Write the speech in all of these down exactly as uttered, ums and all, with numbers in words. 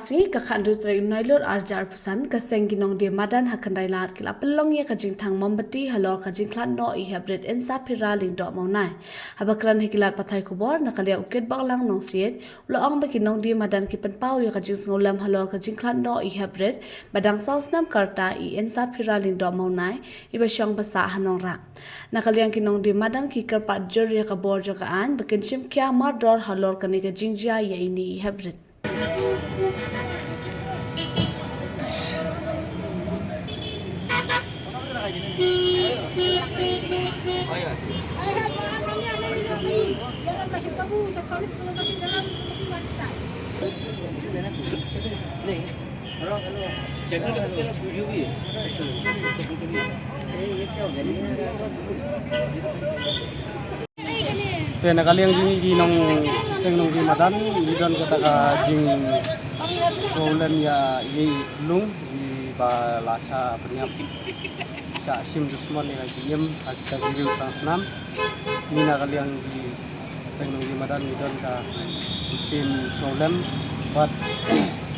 Sngi ka khathynriew tarik Nailur arhajar arphew san, ka seng ki nongdie madan ha Khyndai Lad ki la pynlong ïa ka jingthang mombati halor ka jingkhlad noh i heprit Insaphira Lyngdoh Mawnai. Haba kren ha ki lad pathai khubor na ka liang u Kitboklang Nongsiej, u la ong ba ki nongdie madan ki pynpaw ïa ka jingsngewlem halor ka jingkhlad noh i heprit ba dang saw snem ka rta i Insaphira Lyngdoh Mawnai iba shong ba sah ha Nongrah. Na ka liang ki nongdie madan ki kyrpad jur ïa ka bor jong ka aiñ ba kin shim khia mardor halor kane ka jingjia ïa ine i heprit. Te na ka liang jong ngi ki nongseng nongdie madan, ngi don kata ka jingsngewlem ïa ine i khyllung iba la shah pynïap, shah shim dusmon ïa ka jingim ha kita ki riew thangsnam. Ngi na ka liang ki seng nongdie madan ngi don ka mynsiem sngewlem bad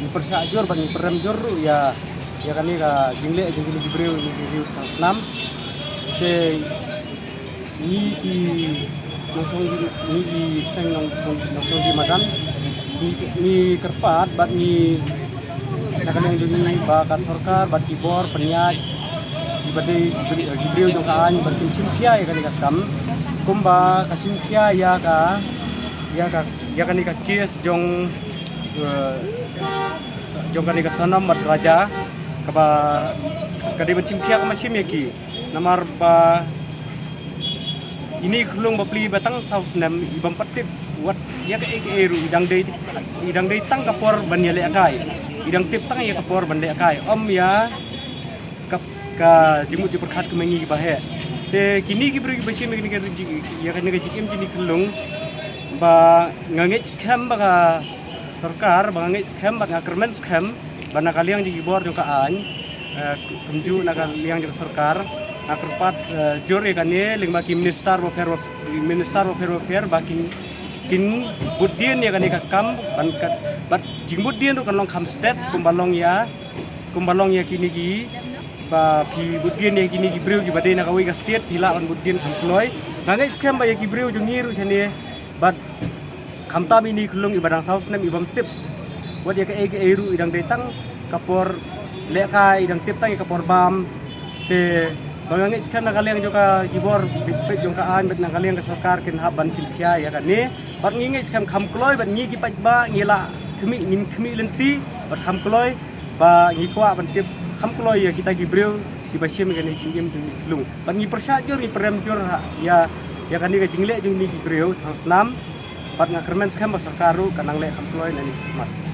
ngi pyrshah jur bad ngi pyrem jur ruh ïa, ïa kane ka jingleh jong kine ki briew, kine ki riew thangsnam. Te ngi ki nongseng, ngi ki seng nong, nong, nongseng nongdie madan, ngi, ngi kyrpad bad ngi na ka liang jong ngi ba ka sorkar bad ki bor pynïaid kiba dei ki briew, ki briew jong ka aiñ ba kin shim khia ïa kane ka kam kumba ka shim khia ïa ka, ïa ka, ïa kane ka case jong, eh, jong kane ka Sanam bad Raja kaba ka dei ban shim khia, kaba shim ïa ki. Namar ba ine i khyllung bapli ba tang saw snem i bym pat tip wat ïa kaei kaei ruh, i dang dei, i dang dei tang ka por ban ïalehkai. I dang tip tang ïa ka por ban lehkai, ym ïa ka, ka jingmut jingpyrkhat kum ngi kiba heh. Te kine ki briew kiba shim ïa kane ka jing, ïa kane ka jingim jong ine i khyllung ba nga ngeit skhem ba ka sorkar, ba nga ngeit skhem bad nga kyrmen skhem ba na ka liang jong ki bor jong ka aiñ, eh, kumjuh na ka liang jong ka sorkar, nga kyrpad, eh, jur ïa kane lyngba ki minister bapher bapher, minister bapher bapher ba kin, kin bud dien ïa kane ka kam ban kat, bad jingbud dien ruh kan long kham stet kumba long ïa, kumba long ïa kine ki, ba phi bud dien ïa kine ki briew kiba dei na kawei ka state phi lah ban bud dien kham kloi. Nga ngeit skhem ba ïa ki briew jong ngi ruh shane bad khamtam ine i khyllung iba dang saw snem i bym tip wat ïa kaei kaei ruh, i dang dei tang ka por lehkai, i dang tip tang ïa ka por bam. Te ba nga ngeit skhem na ka liang jong ka ki bor peit jong ka aiñ bad na ka liang ka sorkar kin hap ban shim khia ïa kane. Bad ngi ngeit skhem kham kloi bad ngi ki paidbah ngi la khmih, ngim khmih lynti bad kham kloi ba ngi kwah ban tip kham kloi ïa kita ki briew kiba shim ïa kane ka jingim jong ine i khyllung. Bad ngi pyrshah jur, ngi pyrem jur ha ïa, ïa kane ka jingleh jong ine ki briew thangsnam. Bad nga kyrmen skhem ba sorkar ruh kan nang leh kham kloi na ine i snem.